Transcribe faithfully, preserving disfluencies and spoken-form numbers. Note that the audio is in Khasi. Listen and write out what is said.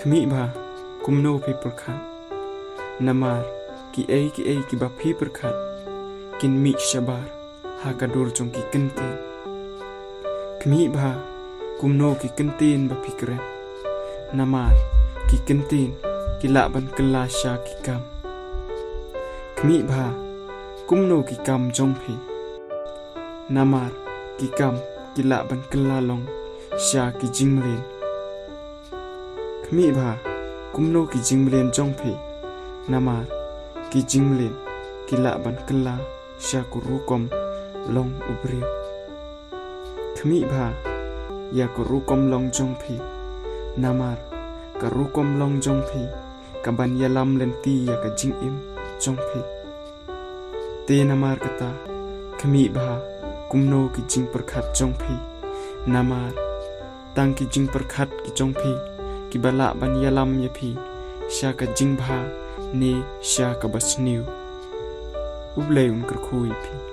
Khmih bha kumno phi pyrkhat, namar kiei kiei kiba phi pyrkhat kin mih shabar ha ka dur jong ki kyntien. Khmih bha kumno ki kyntien ba phi kren, namar ki kyntien ki lah ban kylla sha ki kam. Khmih bha kumno ki kam jong phi, namar ki kam ki lah ban kylla long sha ki jingmlien. Khmih bha kumno ki jingmlien jong phi, namar ki jingmlien ki lah ban kylla sha ka rukom long u briew. Khmih bha ïa ka rukom long jong phi, namar ka rukom long jong phi ka ban ïalam lynti ïa ka jingim jong phi. Te namar kata, khmih bha kumno ki jingpyrkhat jong phi, namar tang ki jingpyrkhat ki jong phi kiba lah ban ïalam ïa phi sha ka jingbha ne sha kaba sniew. U Blei un kyrkhu ïa phi.